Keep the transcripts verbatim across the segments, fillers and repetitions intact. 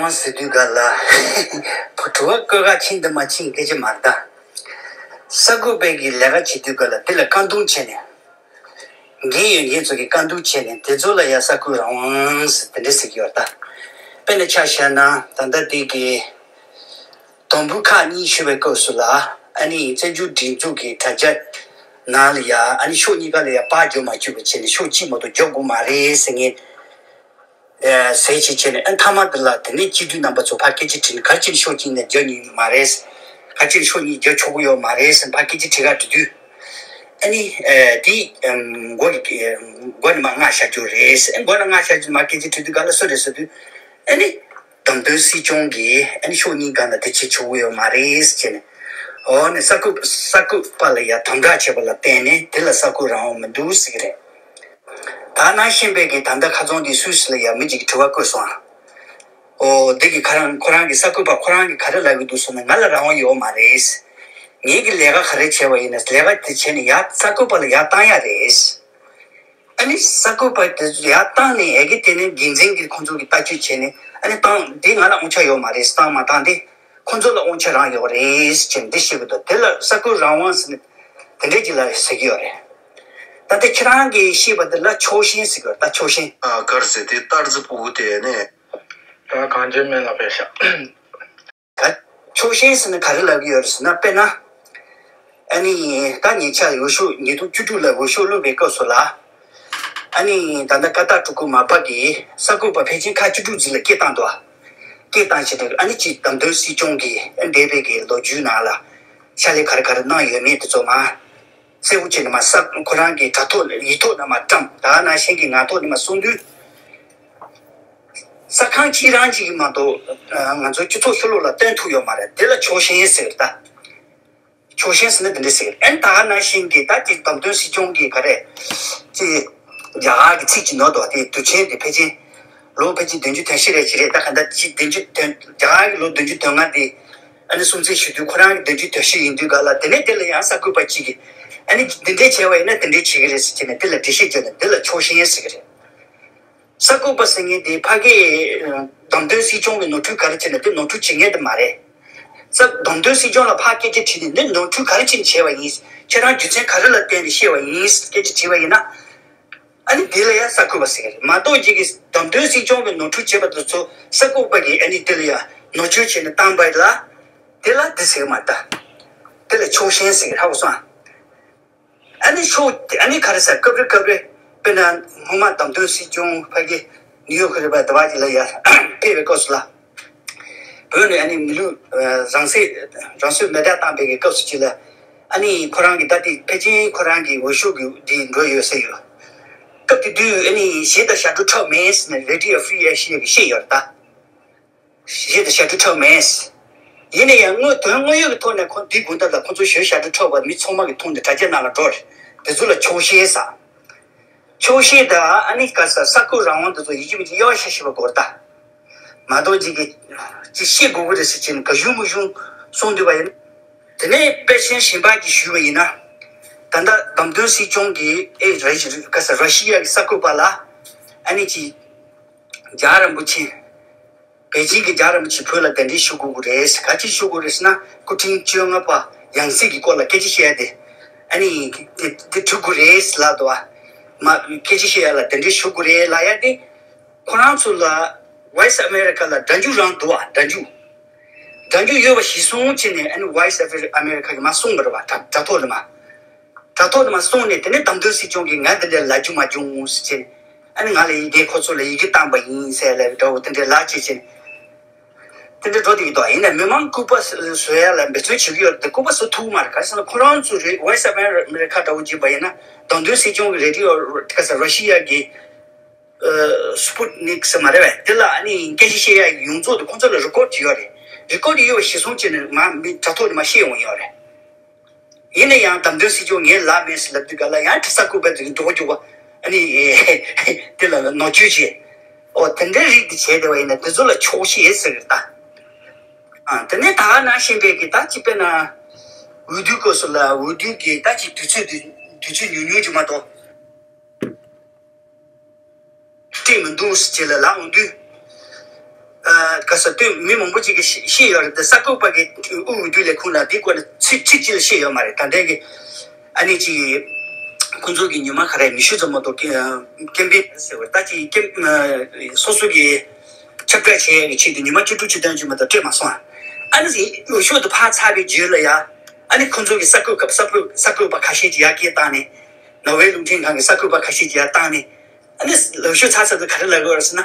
མ་ཟེར་དུས་ག་ལ། བུ་དྲུག་པ་བཀོད་ཁ་ཕྱིན་དང་མ་ཕྱིན་སྐད་ཆ་མ་རེད་ད། གསར་འགོད་པའི་གི་ལས་ཀ་བྱེད་དུས་ག་ལ་དེ་ལ་བཀའ་འདུམ་བྱས་ནས། འགན་ཡོད་མཁན་ཚོ་གི་བཀའ་འདུམ་བྱས་ནས་དེ་ཚོ་ལ་ཡ་གསར་འགོད་རང་དབང་ཟེར་དེ་འདྲ་ཟེར་གྱི་ཡོད་ད། དཔེར་ན་ཆ་བཞག་ན་ད་ལྟ་དེ་གི་དོམ་བུ་ཁག་གཉིས་ཞུ་བའི་སྐབས་སུ་ལ། ཨ་ནི་བཙན་བྱོལ་སྒྲིག་འཛུགས་ཀྱི་དྲ་རྒྱ་ནང་ལ་ཡ་ཨ་ནི་ཕྱོགས་གཉིས་ཀ་ལ་ཡ་པར་རྒྱབ་མ་བཅུག་པ་བྱས་ནས་ཕྱོགས་གཅིག་མ་གཏོགས་རྒྱབ་དགོས་མ་རེད་ཟེར་མཁན། ཟས་བྱེད་བྱས་ནས་ཨ་མཐའ་མ་དེ་ལ་དེ་ནས་སྤྱི་འཐུས་རྣམ་པ་ཚོ་ཕར་སྐད་ཆ་དྲིས་ནས་ག་རེ་བྱས་ནས་ཕྱོགས་གཅིག་ནས་རྒྱབ་ཉན་མ་རེད། ག་རེ་བྱས་ནས་ཕྱོགས་གཉིས་རྒྱབ་ཆོག་གི་ཡོད་མ་རེད་ཟེར་ཕར་སྐད་ཆ་དྲི་ག་འགྲོ་དུས། ཨ་ནི་དེ་མགོ་གི་མགོ་ནས་མར་མངགས་བཞག་རྒྱུ་རེད། ཨ་མགོ་ནས་མངགས་བཞག་རྒྱུ་མར་སྐད་ཆ་དྲི་དུས་ག་ལ་སུ་རེད་ཟེར་དུས། ཨ་ནི་བདམས་ཐོན་སྲིད་སྐྱོང་གིས་ཨ་ནི་ཕྱོགས་གཉིས་སྒང་ལ་དེ་བྱེད་ཆོག་གི་ཡོད་མ་རེད་ཟེར་བྱས་ནས། འོ་ནི་གསར་འགོད་གསར་འགོད་པ་ལ་ཡ་དམ་དྲག་བྱས་པ་ལ་བརྟེན་ནས་དེ་ལ་གསར་འགོད་རང་དབང་མི་འདུག་ཟེར་གི་རེད། ད་ནང་བཞིན་པའི་གི་ད་ལྟ་ཁ་རྩང་འདི་སུད་སི་ལ་ཡ་མི་གཅིག་གིས་དྲི་བ་བཀོད་སོང་ཨ། ཨོ་འདི་གི་ཁ་རང་ཁོ་རང་གི་གསར་འགོད་པ་ཁོ་རང་གིས་ག་རེ་ལབ་གི་འདུག་ཟེར་ན་ང་ལ་རང་དབང་ཡོད་མ་རེད། ངེད་ཀྱི་ལས་ཀ་ག་རེ་བྱས་པ་ཡིན་ན་ལས་ཀ་དེ་བྱས་ནས་ཡ་གསར་འགོད་པ་ལ་ཡར་བཏང་ཡ་རེད། ཨ་ནི་གསར་འགོད་པ་དེ་ཚོ་ཡར་བཏང་ནས་ཡ་གི་དེ་ནས་འགན་འཛིན་གྱིས་ཁོང་ཚོ་གི་ལྟ་སྐྱོང་བྱས་ནས་ཨ་ནི་བཏང་འདི་ང་ལ་དབང་ཆ་ཡོད་མ་རེད། བཏང་མ་བཏང་དེ་ཁོང་ཚོ་ལ་དབང་ཆ་རང་ཡོད་རེད་ཅེས་འདི་བཤད་གི་འདུག་དེ་ལ་གསར་འགོད་རང་དབང་ཟེར་ནས་དེ་འདྲས་ཅིག་ལ་ཟེར་གི་ཡོད་རེད། ད་ལྟ་ཁྱེད་རང་གིས་བཤད་པ་འདི་ལ་ཕྱོགས་ཞེན་ཟེར་གི་ཡོད་རེད། ད་ཕྱོགས་ཞེན། ཨ་གར་ཟེར་དེ་སྟར་རྩི་ཕྲུ་གུ་དེ་ནས། ད་གངས་ཅན་སྨན་ལ་ཕེབས་ཤག་ད་ཕྱོགས་ཞེན་ཟེར་ན་ག་རེ་ལབ་ཀྱི་ཡོད་རེད་ཟེར་ན། དཔེར་ན། ཨ་ནི་ད་ཉེ་ཆར་འོས་ཤོག་ཉིས་སྟོང་བཅུ་དྲུག་ལ་འོས་ཤོག་བླུགས་པའི་སྐབས་སུ་ལ། ཨ་ནི་ད་ལྟ་ཀ་ཏག་ཕྲུ་གུ་མ་པ་གིས་གསར་འགོད་པ་ཕལ་ཆེར་ཁག་བཅུ་དྲུག་ཙམ་ལ་སྐད་བཏང་འདུག་སྐད་བཏང་བྱས་ཏེ་ཨ་ནི་ཅིག་བདམས་ཐོན་སྲིད་སྐྱོང་གི་ཨ་འདས་པའི་གི་ལོ་རྒྱུས་ནང་ལ་ཕྱག་ལས་ག་རེ་ག་རེ་གནང་ཡོད་མེད་དེ་ཚོ་མ་གསལ་པོ་བྱས་ནས་མ་ས་ཁོ་རང་གི་དྲ་ཐོག་ཡིག་ཐོག་ནས་མ་བཀྲམ། ད་ནང་བཞིན་གྱི་ངག་ཐོག་ནས་མ་གསུང་དུས། ས་ཁང་གཅིག་རང་གཅིག་གིས་མ་གཏོགས་ང་ཚོའི་སྤྱི་ཚོགས་ཕྱི་ལོགས་ལ་སྟོན་ཐུབ་ཡོད་མ་རེད། དེ་ལ་ཕྱོགས་ཞེན་ཟེར་ད། ཕྱོགས་ཞེན་ཟེར་ན་དེ་འདྲ་ཟེར། ཨན་ད་ནང་བཞིན་གྱི་ད་ཅིག་བདམས་ཐོན་སྲིད་སྐྱོང་གི་ག་རེ། ཅིག་རྒྱ་གར་གྱི་ཚིག་ཅིག་ནོར་འདུག་དེ་དུས་ཆེན་དེ་ཕལ་ཆེར་ལོ་ཕལ་ཆེར་བདུན་ཅུ་དོན་བཞི་རེ་ཅིག་རེད། ད་ག་འདྲ་ཅིག་བདུན་ཅུ་དོན་རྒྱ་གར་གྱི་ལོ་བདུན་ཅུ་དོན་ལྔ་དེ་ཨ་ནི་སྲུང་བརྩི་ཞུ་དུས་ཁོ་རང་གི་བདུན་ཅུ་དོན་བཞི་ཡིན་དུས་ག་ལ་དེ་ནས་དེ་ལ་ཡང་གསར་འགོད་པ་གཅིག་གིས་ཨ་ནི་འདི་འདྲས་བྱས་པ་ཡིན་ན་དེ་འདྲས་བྱེད་ཀྱི་རེད་ཟེར་བྱས་ནས་དེ་ལ་འགྲེལ་བཤད་བརྒྱབ་ནས་དེ་ལ་ཕྱོགས་ཞེན་ཟེར་གྱི་རེད། གསར་འགོད་པ་ཟེར་མཁན་དེ་ཕ་གིའི་བདམས་ཐོན་སྲིད་སྐྱོང་གི་ནོར་འཁྲུལ་ག་རེ་བྱས་ནས་དེ་ནོར་འཁྲུལ་བྱེད་མཁན་དེ་མ་རེད། གསར་བདམས་ཐོན་སྲིད་སྐྱོང་ལ་ཕར་སྐད་ཆ་དྲིས་ནས་འདི་ནོར་འཁྲུལ་ག་རེ་བྱས་ནས་བྱས་པ་ཡིན། ཁྱེད་རང་རྒྱུ་མཚན་ག་རེ་ལ་བརྟེན་ནས་བཤད་པ་ཡིན་སྐད་ཆ་དྲིས་པ་ཡིན་ན། ཨ་ནི་དེ་ལ་ཡང་གསར་འགོད་པ་ཟེར་གི་རེད་མ་གཏོགས་ཅིག་གིས་བདམས་ཐོན་སྲིད་སྐྱོང་གི་ནོར་འཁྲུལ་བྱས་པ་དེ་ཚོ་གསར་འགོད་པ་གིས་ཨ་ནི་དེ་ལ་ཡང་ནོར་བཅོས་བྱས་ནས་བཏང་པ་ལ། དེ་ལ་འདི་ཟེར་གི་མ་རེད་ད། དེ་ལ་ཕྱོགས་ཞེན་ཟེར་གི་རེད། ཧ་གོ་སོང་ཨ། ཨ་ནི་ཤོག་ཨ་ནི་ག་རེ་ཟེར་སྐབས་རེ་སྐབས་རེ། དཔེར་ན་སྔོན་མ་བདམས་ཐོན་སྲིད་སྐྱོང་ཕ་གི་ནིའུ་ཡོག་གི་རེད་པ་དེ་བ་ཅིག་ལ་ཡར་ཕེབས་པའི་སྐབས་སུ་ལ། བོད་ནས་ཨ་ནི་མི་ལུས་རང་སྲེག་རང་སྲོག་མེ་སྲེག་བཏང་པའི་གི་སྐབས་སུ་ཅིག་ལ། ཨ་ནི་ཁོ་རང་གི་ད་ལྟའི་ཕལ་ཆེར་ཁོ་རང་གི་འོས་ཤོག་གི་འདི་འགྲོ་ཡོད་ས་ཡོད། སྐབས་དེ་དུས་ཨ་ནི་གཞས་དང་ཞབས་བྲོ་འཁྲབ་མེད་ཟེར་ནས་Radio Free Asia་གི་བཤད་ཡོད་རེད་ད། གཞས་དང་ཞབས་བྲོ་འཁྲབ་མེད། ཡིན་ན་ཡང་དངོས་དོན་དངོས་ཡོད་ཀྱི་ཐོག་ནས་ཁོང་འདིའི་དགོང་དག་ལ་ཁོང་ཚོ་གཞས་ཞབས་བྲོ་འཁྲབ་པ་མི་ཚང་མ་གིས་མཐོང་དུས་དྲ་རྒྱ་ནང་ལ་འགྲོ་རེད། དེ་ཚོ་ལ་ཕྱོགས་ཞེན་ཟེར། ཕྱོགས་ཞེན་དང་ཨ་ནི་ག་ས་གསར་འགོད་རང་དབང་དེ་ཚོ་ཡིན་གཅིག་མིན་གཅིག་དབྱེ་བ་ཕྱེ་ཤེས་པ་དགོས་རེད་ད། མ་གཏོགས་ཅིག་གིས་ཅིག་ཤེས་དགོས་ཀྱི་རེད་ཟེར་གྱིན་ག་ཞུ་མི་ཞུ་གསུང་འདོད་པ་ཡིན། དེ་ནས་དཔེ་ཆ་གཞན་པ་ཅིག་ཞུས་པ་ཡིན་ན། ད་ལྟ་བདམས་ཐོན་སྲིད་སྐྱོང་གིས་ཨེ་ར་ག་ས་ར་ཤི་ཡ་གི་གསར་འགོད་པ་ལ་ཨ་ནི་ཅིག་རྒྱལ་བ་རིན་པོ་ཆེ། པེ་ཅིང་གི་རྒྱལ་བ་རིན་པོ་ཆེ་བོད་ལ་གདན་འདྲེན་ཞུ་དགོས་ཀྱི་རེད། ག་ཅི་ཞུ་དགོས་རེད་ཟེར་ན་སྐུ་ཕྲེང་བཅོ་ལྔ་པ་ཡང་སྲིད་ཀྱི་སྐོར་ལ་སྐད་ཆ་བཤད་ཡ་དེ། ཨ་ནི་དེ་དེ་གྲུབ་དགོས་རེད་ལབ་འདུག་བ། མ་སྐད་ཆ་བཤད་ཡ་ལ་གདན་འདྲེན་ཞུ་དགོས་རེད་ལབ་ཡ་དེ། ཁོ་རང་ཚོ་ལ་Voice America་ལ་སྒྲ་འཇུག་རང་འདུག་བ། སྒྲ་འཇུག་སྒྲ་འཇུག་ཡོད་པ་གཞིར་བཟུང་བྱས་ནས་ཨ་ནི་Voice of America་གིས་མ་གསུངས་པ་རེད་བ། དྲ་དྲ་ཐོག་ལ་མ། དྲ་ཐོག་དེ་མ་སོང་ནས་དེ་ནས་བདམས་ཐོན་སྲིད་སྐྱོང་གིས་ང་འདི་འདྲ་ལབ་རྒྱུ་མ་བྱུང་ཟེར་བྱས་ནས། ཨ་ནི་ང་ལ་ཡི་གེ་ཁོ་ཚོ་ལ་ཡི་གེ་བཏང་པ་ཡིན་ཟེར་ལབ་འདྲ་བོ་དེ་འདྲ་ལབ་བྱས་བྱས་ནས། དེ་འདྲ་འགྲོ་བསྡད་ཀྱི་འདུག་ཡིན་ནའི་མི་མང་ལྐུགས་པ་བཟོ་ཡ་ལ་འབད་བརྩོན་བྱེད་ཀྱི་ཡོད་རེད་དེ་ལྐུགས་པ་བཟོ་ཐུབ་ཀྱི་མ་རེད། ག་རེ་ཟེར་ན་ཁོ་རང་ཚོ་རེད། Voice of America་འདྲ་བོ་བྱས་པ་ཡིན་ན་བདམས་ཐོན་སྲིད་སྐྱོང་གི་རེ་ཌི་ཡོ་ག་ས་ར་ཤི་ཡ་གི་Sputnik་ཟེར་མ་རེད་པས། དེ་ལ་ཨ་ནི་སྐད་ཆ་བཤད་ཡ་ཡོངས་རྫོགས་དེ་ཁོ་ཚོ་ལ་རི་ཀོཌ་བྱས་ཡོད་རེད། རི་ཀོཌ་ཡོད་པ་གཞིར་བཟུང་བྱས་ནས་མ་མི་དྲ་ཐོག་ནས་མ་བཤད་འོང་ཡོད་རེད། ཡིན་ན་ཡང་བདམས་ཐོན་སྲིད་སྐྱོང་ངས་ལབ་མེད་ཟེར་ལབ་དུས་ག་ལ་ཡང་གྲྭ་ས་སྐུད་པའི་དུས་འགྲོ་འགྱོ་བ་ཨ་ནི་དེ་ལ་ནོར་བཅོས་བྱེད། ཨོ་དེ་འདྲའི་རིགས་དེ་བྱས་བསྡད་པ་ཡིན་ན་དེ་ཚོ་ལ་ཆོག་ཤེས་ཟེར་གི་རེད་ད། ཨ་དེ་ནས་ད་ག་ནང་བཞིན་པའི་གི་ད་ཅི་དཔེར་ན་འོས་བསྡུའི་སྐབས་སུ་ལ་འོས་བསྡུ་གི་ད་ཅི་དུས་ཚོད་དུས་དུས་ཚོད་ཉུང་ཉུང་ཅིག་མ་གཏོགས། སྤྲད་མི་འདུག་ཟེར་བྱས་ལ་ལབ་འོང་དུས། ག་ས་དུས་མི་མང་པོ་ཅིག་གིས་ཤེས་ཡོད་རེད་དེ། གསར་འགོད་པ་གི་དབུས་འོས་བསྡུ་ལས་ཁུངས་ལ་འདི་སྐོར་ལ་ཚིག་ཚིག་གཅིག་ལ་བཤད་ཡོད་མ་རེད། ད་ལྟའི་གི་ཨ་ནི་ཅིག་ཁོང་ཚོ་གི་ཉི་མ་ག་རེ་ཉི་ཤུ་ཙམ་མ་གཏོགས་ཀེམ་པེན་ཟེར་བ་ད་ཅིག་ཀེམ་སོ་སོ་གི་ཁྱབ་བསྒྲགས་བྱེད་ཡས་ཀྱི་ཆེད་དུ་ཉི་མ་བཅུ་དྲུག་བཅུ་བདུན་ཅིག་མ་གཏོགས་སྤྲད་མ་སོང་། ཨ་ནི་འོས་ཤོག་དེ་ཕར་ཚར་བའི་རྗེས་ལ་ཡ། ཨ་ནི་ཁོང་ཚོ་གི་གསར་འགོད་སྐབས་གསར་འགོད་གསར་འགོད་པ་ཁ་ཤས་ཀྱིས་ཡར་སྐད་བཏང་ནས། ནོར་ཝེ་རླུང་འཕྲིན་ཁང་གི་གསར་འགོད་པ་ཁ་ཤས་ཀྱིས་ཡར་བཏང་ནས། ཨ་ནི་འོས་ཤོག་ཚར་ཚར་དུ་ག་རེ་ལབ་དགོས་རེད་ཟེར་ན།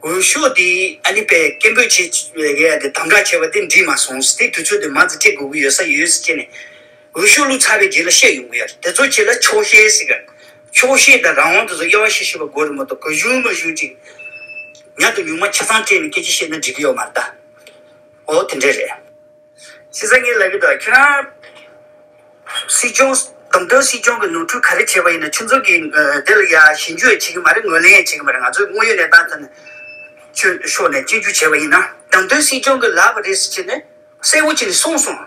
འོས་ཤོག་དེ་ཨ་ནི་པའི་སྐད་འབོད་བྱེད་ཡས་དེ་དམ་དྲག་བྱས་པ་དེ་འགྲིག་མ་སོང་། དེ་དུས་ཚོད་དེ་མང་ཙམ་སྤྲད་དགོས་ཀྱི་ཡོད་ས་ཡོད་ཟེར་བྱས་ནས། འོས་ཤོག་བླུགས་ཚར་བའི་རྗེས་ལ་བཤད་ཡོང་གི་ཡོད་རེད། དེ་ཚོ་རྗེས་ལ་ཆོག་ཤེས་ཟེར་གི། ཆོག་ཤེས་དང་རང་དབང་དེ་ཚོ་དབྱེ་བ་ཞིབ་ཞིབ་པ་དགོས་རེད་མ་གཏོགས་གང་བྱུང་མང་བྱུང་ཅིག་ཉུང་དང་ཉུང་མ་ཆ་ཚང་སྤྲད་ནས་སྐད་ཆ་བཤད་ན་འགྲིག་གི་ཡོད་མ་རེད་ད། འོ་དེ་འདྲ་རེད། བྱས་ཙང་ངས་ལབ་ཀྱི་འདུག་ཁྱེད་རང་སྲིད་སྐྱོང་བདམས་ཐོན་སྲིད་སྐྱོང་གི་ནོར་འཁྲུལ་ག་རེ་བྱས་པ་ཡིན་ན་ཁྱོད་ཚོ་གིས་འདི་ལ་ཡ་ཞིབ་འཇུག་ཡང་བྱེད་ཀྱི་མ་རེད། ངོས་ལེན་ཡང་བྱེད་ཀྱི་མ་རེད། ང་ཚོའི་དངོས་ཡོད་གནས་སྟངས་ཐོག་ནས་ཁྱོད་ཕྱོགས་ནས་སྐྱོན་བརྗོད་བྱས་པ་ཡིན་ན། བདམས་ཐོན་སྲིད་སྐྱོང་གི་ལབ་པ་རེད་ཟེར་བྱས་ནས་གསལ་པོ་བྱས་ནས་གསུངས་སོང་།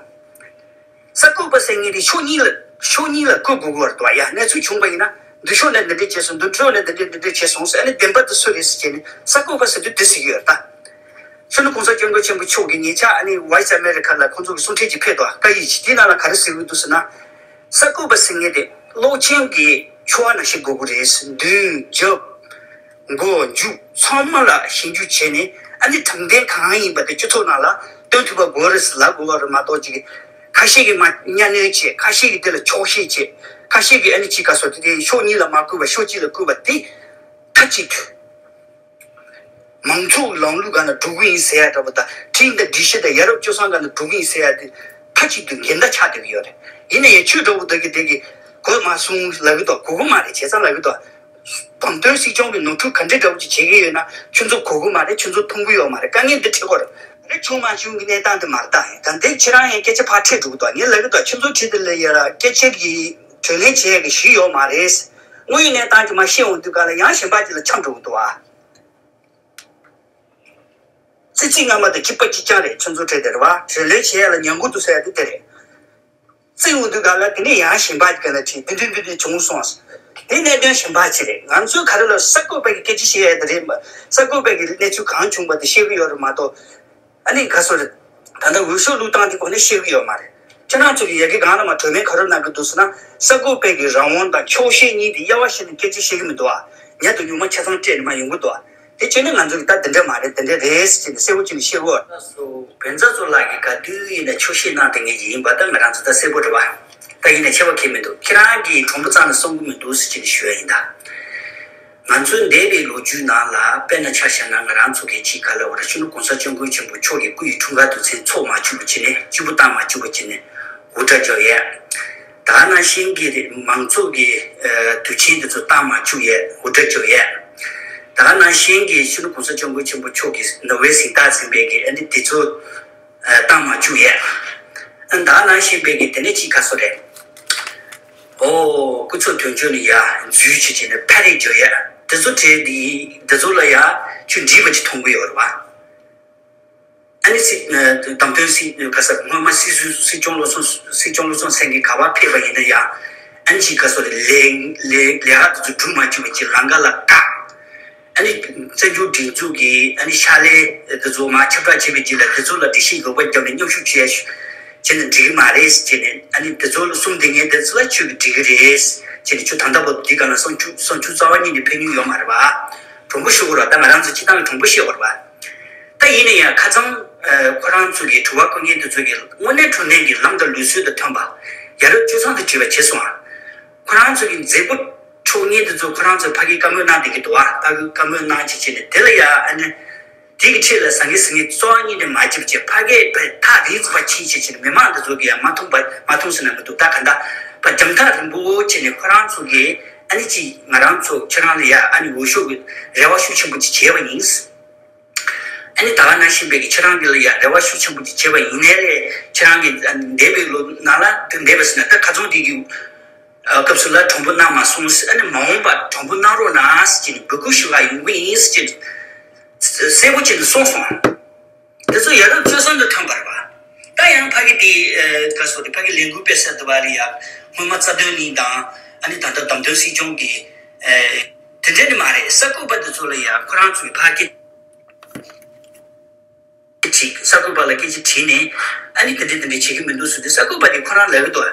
གསར་འགོད་པ་ཟེར་མཁན་དེ་ཕྱོགས་གཉིས་ལ་ཕྱོགས་གཉིས་ལ་བཀོད་དགོས་ཀྱི་ཡོད་རེད་དོ། ཡ་གནས་ཚུལ་བྱུང་བ་ཡིན་ན་འདི་ཕྱོགས་ནས་འདི་འདྲས་བྱས་སོང་། འདི་ཕྱོགས་ནས་འདི་འདྲས་འདི་འདྲས་བྱས་སོང་ཟེར། ཨ་ནི་བདེན་པ་དེ་སུ་རེད་ཟེར་བྱས་ནས་གསར་འགོད་པ་ཟེར་དུས་དེ་ཟེར་གྱི་ཡོད་རེད་ད། གཞོན་ནུ་གོང་ས་སྐྱབས་མགོན་ཆེན་པོ་མཆོག་གིས་ཉེ་ཆར་ཨ་ནི་Voice America་ལ་ཁོང་ཚོ་གི་གསུང་འཕྲིན་ཅིག་ཕེབས་འདུག་བཀའ་ཡིག་ཅིག་དེའི་ནང་ལ་ག་རེ་ཟེར་གྱི་འདུག་ཟེར་ན། གསར་འགོད་པ་ཟེར་མཁན་དེ་གློག་ཆེན་གྱི་ཕྱོགས་ནང་བཞིན་དགོས་ཀྱི་རེད། མདུན་རྒྱབ། མགོ་མཇུག་ཚང་མ་ལ་ཞིབ་འཇུག་བྱས་ནས། ཨ་ནི་དྲང་བདེན་གང་ཡིན་པ་དེ་སྤྱི་ཚོགས་ནང་ལ་སྟོན་ཐུབ་པ་དགོས་རེད་ཟེར་ལབ་དགོས་པ་རེད་མ་གཏོགས་ཅིག་ཁ་ཤས་ཀྱིས་མ་གཉའ་གནོན་བྱས། ཁ་ཤས་ཀྱིས་དེ་ལ་འཁྱོག་བཤད་བྱས། ཁ་ཤས་ཀྱིས་ཨ་ནི་ཅིག་ག་སོ་དེ་དེ་ཕྱོགས་གཉིས་ལ་མ་བསྐུལ་བ་ཕྱོགས་གཅིག་ལ་བསྐུལ་བ་དེ་མཐའ་གཅིག་ཏུ་མང་གཙོའི་ལམ་ལུགས་སྒང་ལ་འགྲོ་གི་ཡིན་ཟེར་ཡ་འདྲ་པོ་དང་། ཁྲིམས་དང་སྒྲིག་གཞི་དང་ཡ་རབས་སྤྱོད་བཟང་སྒང་ལ་འགྲོ་གི་ཡིན་ཟེར་ཡ་དེ་མཐའ་གཅིག་ཏུ་འགལ་ཟླ་ཆགས་བསྡད་ཀྱི་ཡོད་རེད། ཡིན་ན་ཡང་ཁྱོད་འདྲ་པོ་དེ་གིས་དེ་གིས་གོ་མ་སོང་ལབ་ཀྱི་འདུག་གོ་གི་མ་རེད། བྱས་ཙང་ལབ་ཀྱི་འདུག་བདམས་ཐོན་སྲིད་སྐྱོང་གི་ནོར་འཁྲུལ་ག་འདྲ་འདྲ་པོ་ཅིག་བྱེད་ཀྱི་ཡོད་ན་ཁྱོད་ཚོ་གོ་གི་མ་རེད། ཁྱོད་ཚོ་མཐོང་གི་ཡོད་མ་རེད། དཀའ་ངལ་འདི་འཕྲད་ཀྱི་ཡོད་རེད། རེད། བྱུང་མ་བྱུང་གི་གནས་སྟངས་དེ་མ་རེད་ད། ད་འདི་ཁྱེད་རང་ཡང་སྐད་ཆ་ཕར་འཕྲད་འགྲོ་གི་འདུག་ངས་ལབ་ཀྱི་འདུག་ཁྱོད་ཚོ་ཁྲིད་དེ་ལ་ཡ་སྐད་ཆ་གི་གྲོས་ལེན་བྱེད་ཡ་གི་གཞི་ཡོད་མ་རེད། དངོས་ཡོད་གནས་སྟངས་ཀྱི་མར་བཤད་འོང་དུས་ག་ལ་ཡང་གཞན་པ་ཅིག་ལ་འཁྱམས་འགྲོ་གི་འདུག་ཨ། ཙི་ཙི་སྔ་མ་དང་གཅིག་པ་གཅིག་རྐྱང་རེད། ཁྱོད་ཚོ་གྲས་དེ་རེད་བ། གྲོས་ལེན་བྱེད་ཡ་ལ་ཉམས་རྒུད་འདུག་ཟེར་ཡ་དེ་དེ་རེད། ཙི་འོང་དུས་ག་ལ་དེ་ནས་ཡང་གཞན་པ་ག་ལ་ཁྲིད། འདི་འདི་འདི་འདི་བྱུང་སོང་། དེ་གནད་དོན་གཞན་པ་ཅིག་རེད། ང་ཚོས་ག་རེ་ལ་གསར་འགོད་པ་གི་སྐད་ཆ་བཤད་ཡ་དེ་རེད། གསར་འགོད་པ་གི་གནས་ཚུལ་གང་བྱུང་བ་དེ་བཤད་གི་ཡོད་རེད་མ་གཏོགས། ཨ་ནི་ག་སོ་རེད། ད་ལྟ་འོས་ཤོག་བླུགས་སྟངས་དེ་གོ་ནས་བཤད་གི་ཡོད་མ་རེད། ཁྱེད་རང་ཚོ་གི་ཡ་གི་སྒང་ལ་མ་གྲོས་མོལ་ག་རེ་གནང་གི་འདུག་ཟེར་ན། གསར་འགོད་པའི་གི་རང་དབང་དང་འཁྱོག་བཤད་གཉིས་དེ་དབྱེ་བ་ཕྱེ་ནས་སྐད་ཆ་བཤད་གི་མི་འདུག་ཨ། ཉུང་དང་ཉུང་མ་ཆ་ཚང་སྤྲད་ནས་མར་ཡོང་གི་འདུག་ཨ། དེ་བྱས་ན་ང་ཚོ་གི་ད་འདི་འདྲ་མ་རེད། འདི་འདྲ་རེད་ཟེར་ནས་གསལ་པོ་བྱས་ནས་བཤད་གི་ཡོད། སོ་བན་ཚ་ཚོ་ལགས་ཀྱིས་ག་དུས་ཡིན་ན་འཁྱོག་བཤད་གནང་བསྡད་མཁན་ཅིག་ཡིན་པ་ད་ང་རང་ཚོ་ད་གསལ་པོ་རེད་བ། ད་ཡིན་ན་ཁྱད་པར་གང་ཡང་མི་འདུག་ཁྱེད་རང་གིས་དྲང་པོ་རྩ་ནས་གསུང་གི་མི་འདུག་ཟེར་བྱས་ནས་ཞུ་ཡ་ཡིན་ད། ང་ཚོའི་འདས་པའི་ལོ་རྒྱུས་ནང་ལ་དཔེར་ན་ཆ་བཞག་ན། ང་རང་ཚོ་གི་ཅིག་ག་ལབ་དགོས་རེད། སྤྱི་ནོར་གོང་ས་སྐྱབས་མགོན་ཆེན་པོ་མཆོག་གི་སྐུ་ཡི་འཁྲུངས་སྐར་དུས་ཆེན་འཚོགས་མ་བཅུག་པ་བྱས་ནས། སྐྱིད་པོ་བཏང་མ་བཅུག་པ་བྱས་ནས་འུར་སྒྲ་རྒྱག་ཡས། ད་ག་ནང་བཞིན་གྱི་མང་ཚོགས་ཀྱི་ཨ་དུས་ཆེན་དེ་ཚོ་བཏང་མ་བཅུག་ཡས། འུར་སྒྲ་རྒྱག་ཡས། ད་ག་ནང་བཞིན་གྱི་སྤྱི་ནོར་གོང་ས་སྐྱབས་མགོན་ཆེན་པོ་མཆོག་གི་ནོར་ཝེ་གཟེངས་རྟགས་ཟིན་པའི་གི་ཨ་ནི་དེ་ཚོ་ཨ་བཏང་མ་བཅུག་ཡས། ཨ་ད་ག་ནང་བཞིན་པའི་གི་དེ་ནས་ཅིག་ག་སོ་རེད། ཨོ། སྐུ་ཚབ་དོན་གཅོད་ནས་ཡ་འཛུལ་བྱས་བྱས་ནས་ཕ་རེས་བརྗོད་ཡ། དེ་ཚོ་གྲས་འདི་དེ་ཚོ་ལ་ཡ་ཁྱོད་འགྲིག་པ་ཅིག་མཐོང་གི་ཡོད་རེད་བ། ཨ་ནི་སྲིད་ཨ་བདམས་ཐོན་སྲིད་ག་ས་སྔོན་མ་སྲིད་ཟུར་སྲིད་སྐྱོང་བློ་བཟང་སྲིད་སྐྱོང་བློ་བཟང་སེང་གེ་ག་པར་ཕེབས་པ་ཡིན་ན་ཡང་། ཨ་ནི་ཅིག་ག་སོ་རེད། ལས་ལས་ལས་ཀ་དེ་ཚོ་སྒྲུབ་མ་བཅུག་པ་ཅིག་ལམ་ཁ་ལ་བཀག་ཨ་ནི་བཙན་བྱོལ་སྒྲིག་འཛུགས་ཀྱི་ཨ་ནི་ཕྱག་ལས་དེ་ཚོ་མར་ཁྱབ་བསྒྲགས་བྱས་པའི་རྗེས་ལ། དེ་ཚོ་ལ་འགྲེལ་བཤད་ལོག་པ་བརྒྱབ་ནས་མཉམ་ཞུགས་བྱས་བྱས་ནས་འགྲིག་གི་མ་རེད་ཟེར་བྱས་ནས། ཨ་ནི་དེ་ཚོ་ལ་གསུང་བསྡད་མཁན་དེ་ཚོ་ལ་ཁྱོད་ཀྱིས་འགྲིག་གི་རེད་ཟེར་བྱས་ནས། ཁྱོད་ད་ལྟ་བར་དུ་འདི་ག་ལ་བསམ་ཚུལ་བསམ་ཚུལ་རྩ་བ་ཉིད་ནས་ཕེབས་མྱོང་ཡོད་མ་རེད་བ། དྲང་པོ་ཞུ་དགོས་རེད་བ། ད་ང་རང་ཚོ་སྤྱིར་བཏང་གི་དྲང་པོ་བཤད་དགོས་རེད་བ། ད་ཡིན་ན་ཡང་ཁ་སང་ཨ་ཁོ་རང་ཚོ་གི་དྲི་བ་བཀོད་མཁན་དེ་ཚོ་གིས་དངོས་གནས་དྲང་གནས་ཀྱི་ལམ་དང་ལུགས་སྲོལ་དང་མཐུན་པ། ཡ་རབས་སྤྱོད་བཟང་དང་བཅས་པ་བྱས་སོང་ཨ། ཁོ་རང་ཚོ་གི་མཛད་སྒོ་འཚོགས་མཁན་དེ་ཚོ་ཁོ་རང་ཚོས་ཕ་གིར་བཀའ་མོལ་གནང་བསྡད་ཀྱི་འདུག་ཨ། ཕ་གིར་བཀའ་མོལ་གནང་བྱས་བྱས་ནས། དེ་ལ་ཡ་ཨ་ནི་དེ་གི་ཁྲིད་ལ་ཟང་ངེ་ཟིང་ངེ་རྩ་བ་ཉིད་ནས་མ་བྱེད་པ་བྱས། ཕ་གིར་ཕར་ཐག་རིང་ཙམ་ཕར་ཕྱིན་བྱས་བྱས་ནས་མི་མང་དེ་ཚོ་གིས་ཡང་མ་མཐོང་པ་མ་མཐོང་ཟེར་ན་མི་འདུག་ད་ག་འདྲ་ཕར་རྒྱང་ཐག་རིང་པོ་བྱས་ནས་ཁོ་རང་ཚོ་གིས་ཨ་ནི་ཅིག་ང་རང་ཚོ་ཁྱེད་རང་ལ་ཡ་ཨ་ནི་འོས་ཤོག་གི་རེ་བ་ཤུགས་ཆེན་པོ་ཅིག་བྱས་པ་ཡིན། ཨ་ནི་ད་ག་ནང་བཞིན་པའི་གི་ཁྱེད་རང་གི་ལ་ཡ་རེ་བ་ཤུགས་ཆེན་པོ་ཅིག་བྱས་པ་ཡིན་ནའི་རེད། ཁྱེད་རང་གི་འདས་པའི་ལོ་ནང་ལ་དེ་འདས་པ་ཟེར་ན་ད་ཁ་སང་དེ་གི་སྐབས་སུ་ལ་དྲང་པོ་གནང་མ་སོང་། ཨ་ནི་མ་འོངས་པ་དྲང་པོ་གནང་རོགས་གནང་ཟེར་གྱི་འབོད་སྐུལ་ཞུ་ག་ཡོང་གི་ཡིན་ཟེར་གྱི་གསལ་པོ་བྱས་ནས་གསུངས་སོང་། དེ་ཚོ་ཡ་རབས་སྤྱོད་བཟང་དང་མཐུན་པ་རེད་པ། ད་ཡང་ཕ་གི་དེ་ག་སོ་དེ་ཕ་གི་ལས་འགུལ་སྤེལ་ས་དེ་བ་རེད་ཡ། སྔོན་མ་རྩ་དོན་གླིང་དང་ཨ་ནི་ད་ལྟ་བདམས་ཐོན་སྲིད་སྐྱོང་གི་དེ་འདྲ་ནི་མ་རེད། གསར་འགོད་པ་དེ་ཚོ་ལ་ཡ་ཁོ་རང་ཚོའི་ཕ་གི་ཅིག་གསར་འགོད་པ་ལ་སྐད་ཆ་དྲིས་ནས་ཨ་ནི་དེ་འདྲ་དེ་འདྲ་བྱེད་ཀྱི་མི་འདུག་ཟེར་དུས་གསར་འགོད་པ་དེ་ཁོ་རང་ལབ་ཀྱི་འདུག་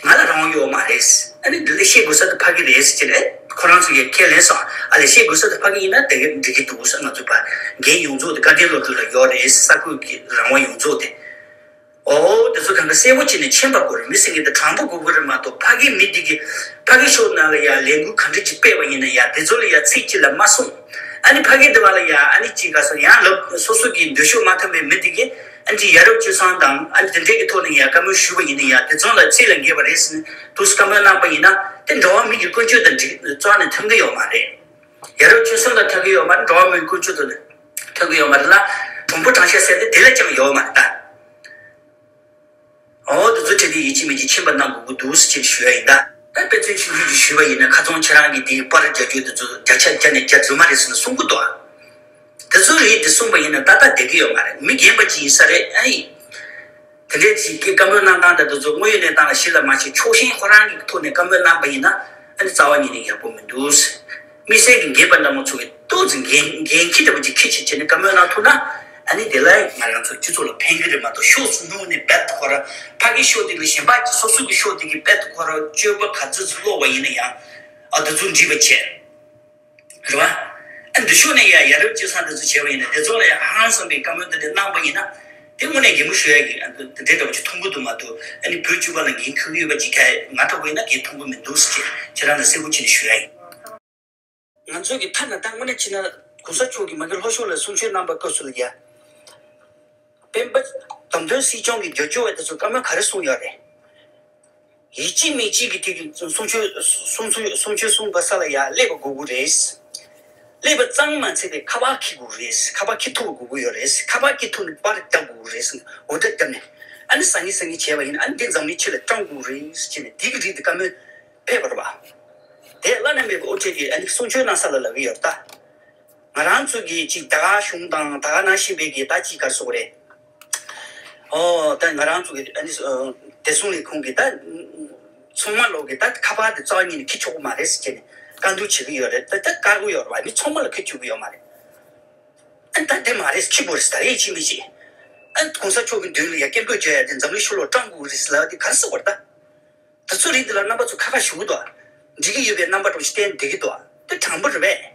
ང་ལ་རང་དབང་ཡོད་མ་རེད། ཨ་ནི་འདི་ལ་བཤད་དགོས་ས་དེ་ཕ་གི་རེད་ཟེར་གྱི་རེད། ཁོ་རང་ཚོ་ཡང་ཁས་ལེན་སོང་། ཨ་ལས་བཤད་དགོས་ས་དེ་ཕ་གི་ཡིན་ན་དེ་ག་འགྲིག་གི་འདུག་ཟེར། ང་ཚོ་ཕར་འགན་ཡོངས་རྫོགས་དེ་བཀའ་བསྟན་སློབ་ཕྲུག་ལ་ཡོད་རེད། གསར་འགོད་ཀྱི་རང་དབང་ཡོངས་རྫོགས་དེ། ཨོ་དེ་ཚོ་གང་ག་གསལ་པོ་བྱས་ནས་མཁྱེན་པ་དགོས་རེད། མི་སེར་གྱི་དེ་དྲང་པོ་དགོས་ཀྱི་རེད་མ་གཏོགས་ཕ་གི་མི་དེ་གི་ཕ་གི་ཤོག་ནང་ལ་ཡང་ལས་འགུལ་ག་འདྲ་ཅིག་སྤེལ་བ་ཡིན་ན་ཡང་དེ་ཚོ་ལ་ཡང་ཚིག་གཅིག་ལ་མ་གསུངས། ཨ་ནི་ཕ་གི་དེ་བ་ལ་ཡང་ཨ་ནི་ཅིག་ག་སོང་ཡང་ལབ་སོ་སོ་གི་འདོད་ཕྱོགས་མ་མཐུན་པའི་མི་དེ་གི་ཨ་ནི་ཡ་རབས་སྤྱོད་བཟང་དང་ཨ་ནི་དེ་འདྲའི་གི་ཐོག་ནས་ཡང་བཀའ་མོལ་ཞུས་པ་ཡིན་ན་ཡང་དེ་ཚོ་ལ་ཚིག་ལ་འགེལ་བ་རེད་ཟེར་ནས་དུས་སུ་བཀའ་མོལ་གནང་པ་ཡིན་ན་དེ་འགྲོ་བ་མི་གི་ཀུན་སྤྱོད་དང་འགྲིག་རྩ་ནས་མཐུན་གི་ཡོད་མ་རེད། ཡ་རབས་སྤྱོད་བཟང་དང་མཐུན་གི་ཡོད་མ་རེད། འགྲོ་བ་མིའི་ཀུན་སྤྱོད་དང་མཐུན་གི་ཡོད་མ་རེད་ལ། དྲང་པོ་དྲང་བཞག་ཟེར་ཏེ་དེ་ལ་ཅང་ཡོད་མ་རེད་ད། ཨོ་དེ་ཚོ་བྲིས་ཏེ་ཡིད་ཆེས་མི་བྱེད་མཁྱེན་པ་གནང་དགོས་ཀྱི་འདུག་ཟེར་ཅིག་ཞུ་ཡ་ཡིན་ད། ད་དཔེ་མཚོན་ཆུང་ཆུང་ཅིག་ཞུས་པ་ཡིན་ན་ཁ་ཚོན་ཁྱེད་རང་གིས་དེའི་པར་རྒྱག་རྒྱུ་དེ་ཚོ་བརྒྱ་ཆ་བརྒྱ་ནས་བརྒྱ་རྫུན་མ་རེད་ཟེར་ནས་གསུང་གི་འདུག་ཨ། དེ་ཚོ་རེད་དེ་གསུངས་པ་ཡིན་ན་ཏག་ཏག་བསྡད་ཀྱི་ཡོད་མ་རེད། མི་རྒན་པ་ཅིག་ཡིན་ས་རེད་ཨ་ཡིན། དེ་འདྲའི་ཅིག་གི་བཀའ་མོལ་གནང་སྟངས་དང་དེ་ཚོ་དངོས་ཡོད་གནས་སྟངས་ལ་གཞི་ལ་མ་བྱས་ཕྱོགས་ཞེན་ཁོ་རང་གི་ཐོག་ནས་བཀའ་མོལ་གནང་པ་ཡིན་ན་ཨ་ནི་རྩ་བ་ཉིད་ནས་ཡག་པོ་མི་འདུག་དམིགས་བསལ་གྱི་རྒན་པ་འདྲ་མོ་ཚོ་གི་ཏོག་ཙམ་འགན་འགན་འཁྱེར་འདྲ་པོ་ཅིག་འཁྱེར་བྱས་བྱས་ནས་བཀའ་མོལ་གནང་ཐུབ་ན་ཨ་ནི་དེ་ལ་ང་རང་ཚོ་སྤྱི་ཚོགས་ལ་ཕན་གི་རེད་མ་གཏོགས་ཕྱོགས་སུ་ནུབ་ནས་རྦད་དེ་ཁོ་རང་ཕ་གི་ཕྱོགས་དེ་ལ་གཞན་པ་ཅིག་སོ་སོ་གི་ཕྱོགས་དེ་གི་རྦད་དེ་ཁོ་རང་སྤྱོད་པ་ག་ཚོད་ཚོད་ལོག་པ་ཡིན་ན་ཡང་ཨ་དེ་ཚོ་འདྲིས་པ་བྱས། རེད་བ། ཨ་འདི་ཕྱོགས་ནས་ཡ་ཡ་རབས་སྤྱོད་བཟང་དེ་ཚོ་བྱས་པ་ཡིན་ན་དེ་ཚོ་ལ་ཡ་ཧང་སངས་པའི་བཀའ་མོལ་དེ་འདྲ་གནང་པ་ཡིན་ན་དེ་དངོས་གནས་གད་མོ་ཤོར་ཡ་གི་ཨ་འདི་འདྲའི་འདྲ་པོ་ཅིག་མཐོང་གི་འདུག་མ་གཏོགས་ཨ་ནི་བོད་སྤྱི་པ་ལ་འགན་འཁུར་གི་ཡོད་པ་ཅིག་ག་ང་འདྲ་པོ་ཡིན་ན་འགན་མཐོང་གི་མི་འདུག་ཟེར་ཁྱེད་རང་ལ་གསལ་པོ་བྱས་ནས་ཞུ་ཡ་ཡིན། ང་ཚོ་གི་ཐ་ན་ད་དངོས་གནས་བྱས་ན་གོང་ས་མཆོག་གིས་མ་གི་ལྷོ་ཕྱོགས་ལ་གསུང་ཆོས་གནང་པ་སྐབས་སུ་ལ་ཡ། སྤེན་པ་བདམས་ཐོན་སྲིད་སྐྱོང་གི་རྒྱབ་སྐྱོར་བ་དེ་ཚོ་བཀའ་མོལ་ག་རེ་གསུངས་ཡོད་རེད། ཡིད་ཆེས་མི་གཅིག་གི་དེ་གི་གསུང་ཆོས་གསུང་ཆོས་གསུང་ཆོས་གསུང་པ་ས་ལ་ཡ་སླེབས་པ་དགོས་ཀྱི་རེད། སླེབས་པ་ཙམ་མ་ཚད་པའི་ཁ་པར་འཁྱེར་དགོས་རེད། ཁ་པར་འཁྱེར་ཐུབ་པ་དགོས་ཀྱི་ཡོད་རེད། ཁ་པར་འཁྱེར་ཐུབ་ནས་པར་བརྒྱབ་དགོས་རེད། འོ་ད་བརྒྱབ་ནས་ཨ་ནི་ཟང་ངེ་ཟིང་ངེ་བྱས་པ་ཡིན་ཨ་ནི་འདི་འཛམ་གླིང་ཕྱི་ལ་བཀྲམ་དགོས་རེད་ཟེར་ནས་དེ་གི་རིགས་དེ་བཀའ་མོལ་ཕེབས་པ་རེད་པ། དེ་བླ་ན་མེད་པའི་དབུ་ཁྲིད་ཀྱིས་ཨ་ནི་གསུང་ཆོས་གནང་ས་ལ་ལབ་ཀྱི་ཡོད་རེད་ད། ང་རང་ཚོ་གི་ཅིག་ད་ག་གཞུང་དང་ད་ག་ནང་བཞིན་པའི་གི་ད་ཅིག་ག་རེ་ཟེར་དགོས་རེད། ཨོ་ད་ང་རང་ཚོ་གི་ཨ་ནི་བདེ་སྲུང་ལས་ཁུངས་ཀྱི་ད་ཚང་མ་ལོག་གི་ད་ཁ་པར་དེ་རྩ་བ་ཉིད་ནས་འཁྱེར་ཆོག་གི་མ་རེད་ཟེར་བྱས་ནས་བཀའ་འདུན་བྱེད་ཀྱི་ཡོད་རེད། ད་ད་བཀག་གི་ཡོད་རེད་བ། མི་ཚང་མ་ལ་འཁྱེར་བཅུག་གི་ཡོད་མ་རེད། ཨ་ད་དེ་མ་རེད་འཁྱེར་དགོས་རེད་ཟེར་ད་རེས་ཅི་མི་ཤེས། ཨ་གོང་ས་མཆོག་གི་མདུན་ལ་ཡ་སྐད་འབོད་བརྒྱབ་ཡ་དེ་འཛམ་གླིང་ཤོག་ལོ་བཀྲམ་དགོས་རེད་ཟེར་ལབ་དེ་ག་རེ་ཟེར་དགོས་རེད་ད། དེ་ཚོ་རིགས་འདི་ལ་རྣམ་པ་ཚོ་ཁ་ཁ་ཞུ་གི་འདུག་འགྲིག་གི་ཡོད་པའི་རྣམ་པ་འདྲ་པོ་ཞིག་བསྟན་བསྡད་ཀྱི་འདུག་དེ་དྲང་པོ་རེད་པས།